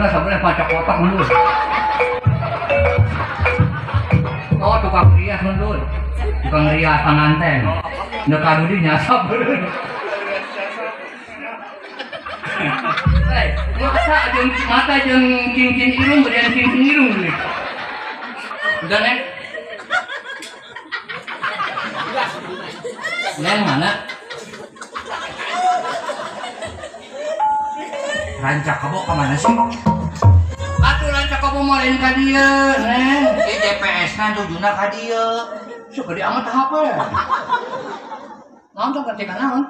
Maksudnya sebenarnya pacak kotak mundur. Oh, tukang rias mundur. Tukang rias penganten. Nek Rudi nyasap bener. Hei, masa jeung mata jeung cincin irung berian cincin irung deui. Udah, Neng. Neng mana? Rancak kebo ke mana sih? Atuh rancak kebo mah lain ka dieu, Neng. Ieu GPS-na tujuna ka dieu. Sok gede amat HP. Naon tong ketika naon?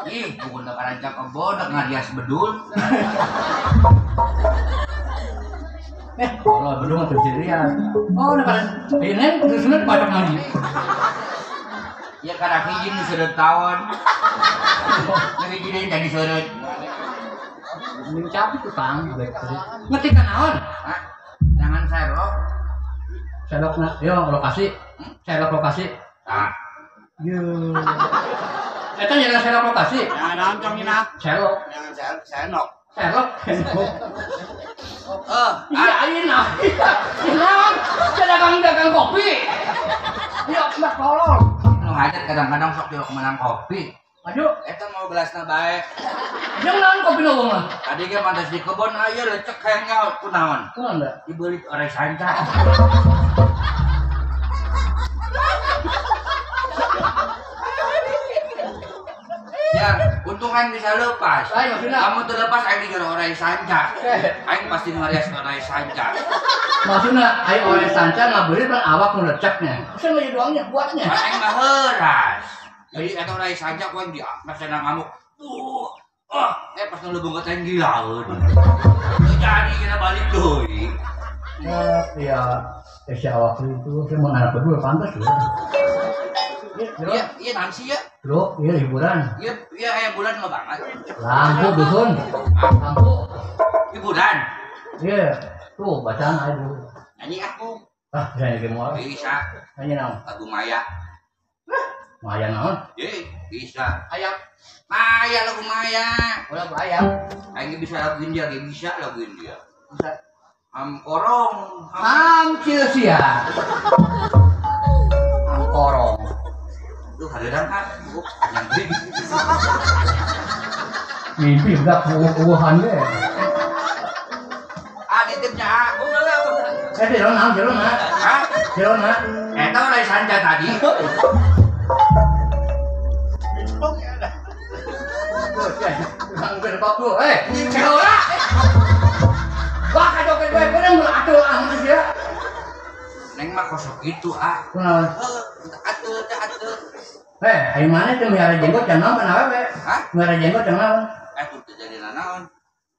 Ih, bukan ka rancak kebo dak ngarias bedul. Kalau bedul mah teu rias. Oh, udah kan. Ieu Neng terusna pacak mandi. Ya karena hiji nu seureut tawon. Nu hiji deui jadi seureut. Mending capek tuh Kang. Ngerti kan naon? Hah? Jangan serok. Serok na, yo lokasi. Serok lokasi. Ah. Yo. Eta jangan serok lokasi. Jangan naon cong ina. Serok. Jangan serok. Serok. Eh, iya ayeuna. Naon? Dagang-dagang kopi. Yo, mbak tolol. Nu hajat kadang-kadang sok jero menang kopi. Aduh, eta mau gelasna bae. Jeung naon kopi nu mah? Tadi ge mantas di kebon aya lecek hayang nyaho kunaon? Kunaon da? Dibeulit orai sanca. Ya, untung aing bisa lepas. Ayo, maksudna. Kamu terlepas aing di jero orai sanca. Aing pasti ngarias orai sanca. Maksudna aing orai sanca ngabeulit pan awak nu leceknya. Bisa mah doangnya buatnya. Aing mah heuras. Jadi eta orai sanca ku aing di masana ngamuk. Oh, pas nu lebeung aing gilaeun. Jadi kena balik deui. Ya, ya si awak itu saya mau anak berdua pantas ya. Iya, iya nanti ya. Bro, iya hiburan. Iya, iya kayak bulan lo banget. Lampu dusun. Lampu. Hiburan. Iya, tuh bacaan aja dulu. Nyanyi aku. Ah, bisa nyanyi mau. Bisa. Nyanyi naon? Lagu Maya. Maya naon? Iya, bisa. Ayam. Maya lagu Maya. Oh, lagu ayam. Aing bisa lagu India, ge bisa lagu India. Bisa. Am korong. Am cilsia. Am korong. Duh, hareudang ah. Nyambi. Mimpi udah kuuh-kuuhan ge. Ah, nitipnya ah. Eh, jero naon, jero na. Hah? Jero na. Eta orai sanca tadi. Bang berbab tuh, eh, jero. Wah, kajoket bae beunang atuh ah geus ya. Neng mah kosok gitu ah. Kunaon? Atuh teh atuh. Eh, ayo mana teh miara jenggot jang naon kana awewe? Hah? Miara jenggot jang naon? Tuh teh jadi nanaon.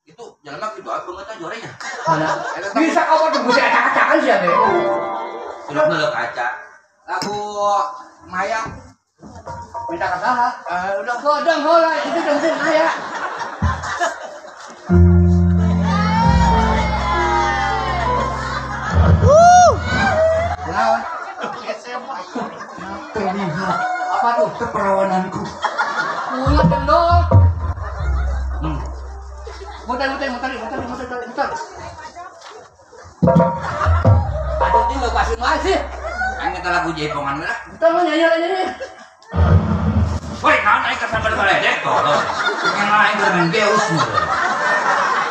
Itu jelema kitu atuh banget jorenya. Mana? Bisa kamu tuh bisa acak-acakan sih ya teh. Sudah ngelek kaca. Lagu Maya minta ka saha? Udah godong heula itu jeung sih aya. Kunaon? Terlihat apa tuh keperawananku. Ulah cendol. Muter muter muter muter muter muter. Aduh, ini lepasin wae sih. Aing eta lagu jaipongan we lah. Muter mah nyanyi nyanyi. Woi, naon aing kasambar baledek tolong. Pengen aing bermain geus.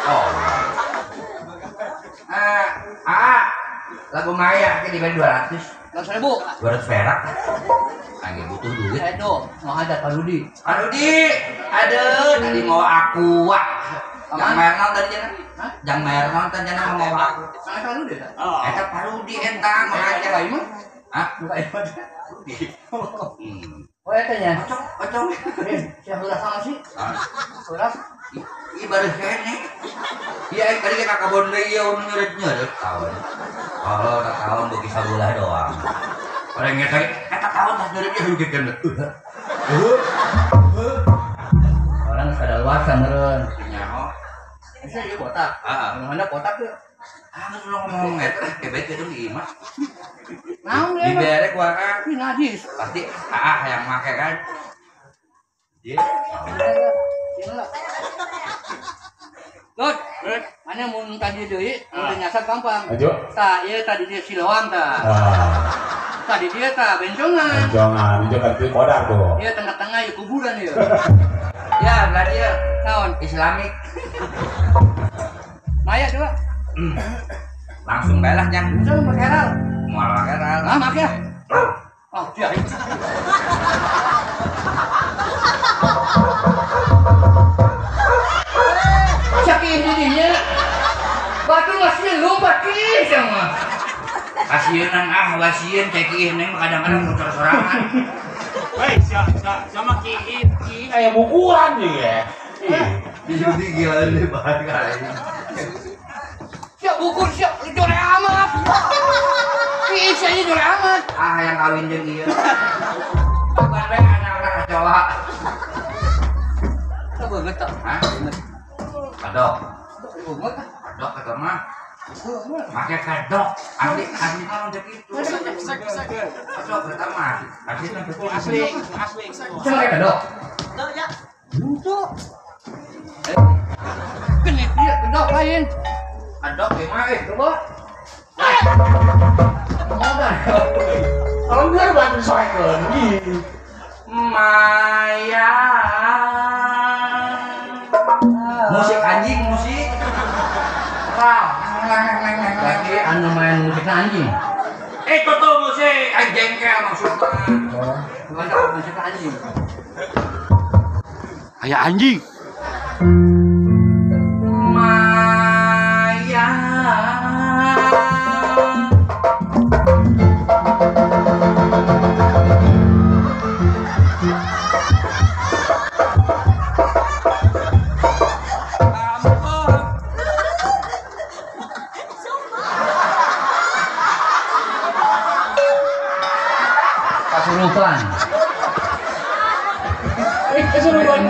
Oh. Lagu Maya ke dibayar 200. 200 ribu. 200 perak. Aing butuh duit. Aduh, mau ada Pak Rudi. Pak Rudi, aduh tadi mau aku wah. Jangan bayar naon tadi jana. Hah? Jangan bayar naon tadi jana mau aku. Mana Pak Rudi ta? Oh. Eta Pak Rudi eta mau aja. Pak Imam? Hah? Bukan Imam. Rudi. Oh eta nya. Ocong, ocong. Siapa ulah sama sih? Ulah. Ih baru kene. Iya aing tadi ka kabon deui ieu nyeureut-nyeureut kawan. Kalau tak tahun beuki sabulah doang. Orang ngetek eta tahun tas nyeureut ieu heugeun. Orang kadaluarsa meureun. Nyaho. Bisa ieu botak. Heeh. Mana botak tuh? Ah, geus ulah ngomong eta kebet itu di imah. Naon deui? Dibere ku akang. Ih najis. Pasti ah yang make kan. Dia. Lot, mana mun tadi deui, mun nyasar gampang. Tah, ieu tadi dia Siloam tah. Tadi dia tah bencongan. Bencongan, itu kan kodar tuh. Iya tengah-tengah ieu kuburan ieu. Ya, belah dia. Naon? Islamik. Maya coba. Langsung bae lah jang. Langsung pakai heral. Moal pakai heral. Ah, make ya. Oh, dia. Saking didinya. Batu masih lompat kieu sama. Kasieunan ah, wasieun cek ieu neng kadang-kadang muter sorangan. Hei, sama kiin, kiin aya bukuan ieu ya. Jadi gila deh bahan kali. Siap bukur, siap jore amat. Kiin saya jore amat. Ah, yang kawin jeung ieu. Bukan bae anak-anak kecoa. Teu beungeut tah. Hah? Kadok. Beungeut ah. Kadok eta mah. Make kadok. Asli asli mah cek itu. Kadok eta mah. Asli asli asli. Cenah kadok. Ya. Lucu. Genit dia kedok lain. Kadok gimana eh? Coba. Kalau biar bantu soekeun. Maya. Musik anjing, musik. Lagi anu main musik anjing. Itu tuh musik anjing jengkel maksudnya. Oh, musik anjing. Kayak anjing. Maya. Kasurupan. Kesurupan.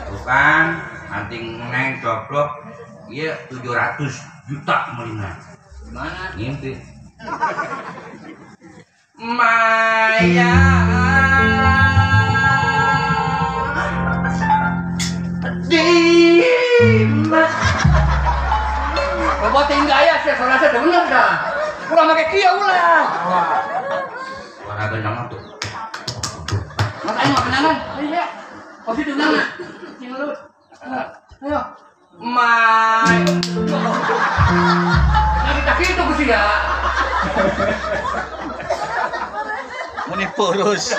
Bukan, anting neng coplok, iya 700 juta melina. Gimana? Ngimpi. Maya. Dimas. Robotin gaya sih, soalnya saya bener dah. Ulah make kieu ulah. Suara gendang tuh. Mas aing mah kenalan. Ayo ya. Kopi tunang. Cing lu. Ayo. Mai. Nah kita kitu ku sia. Muni purus.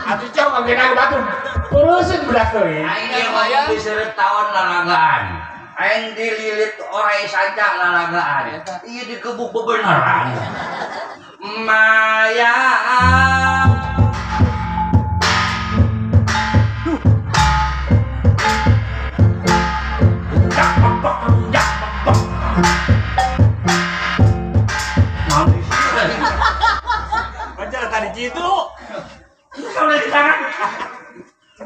Atuh cau kagena batu. Purusin belas tuh. Aing ngomong diseret tahun lalagaan. Aing dililit orai saja lalagaan. Iya digebuk bebeneran. Maya. Baca tadi jitu. Kalau di tangan.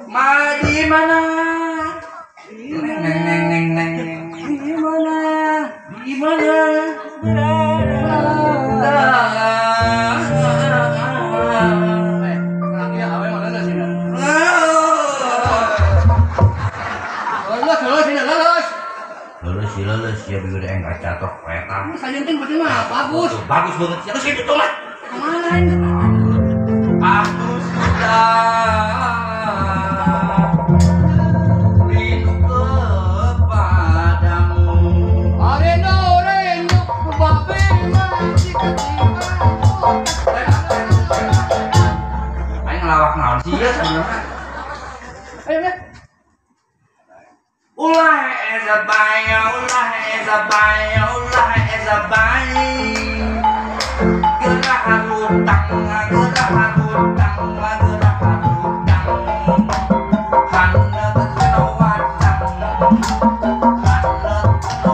Ma di mana? Neng neng neng neng. Di mana? Di mana? Lulus ya bieu yang kaca tok eta. Sajenting berarti mah bagus. Bagus banget. Terus itu tuh lah. Kemana ini? Aku sudah rindu kepadamu. Areno reno babe masih ketiba. Aing ngelawak naon sih ya sebenarnya. Ayo deh. Ulah eza baya, ulah eza baya, ulah eza baya. Gerah hutang, gerah hutang, gerah hutang. Hana watang, hana watang,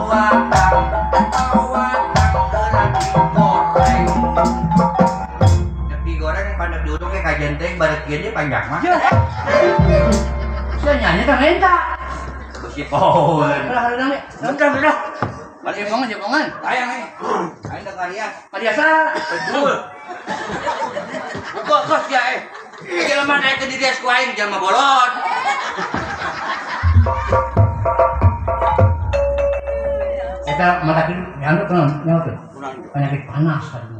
watang gerah digoreng. Tapi goreng pada duduknya kajian teh barek kieu dia panjang mah. Saya nyanyi tak minta. Oh, udah udah udah udah. Jepongan jepongan. Ayang eh. Aing da karias. Kariasa. Betul. Buka kos ya eh. Jelema naik ke diri ku aing jelema bolon. Eta mata kieu nyantuk naon nyawa teh? Penyakit panas tadi.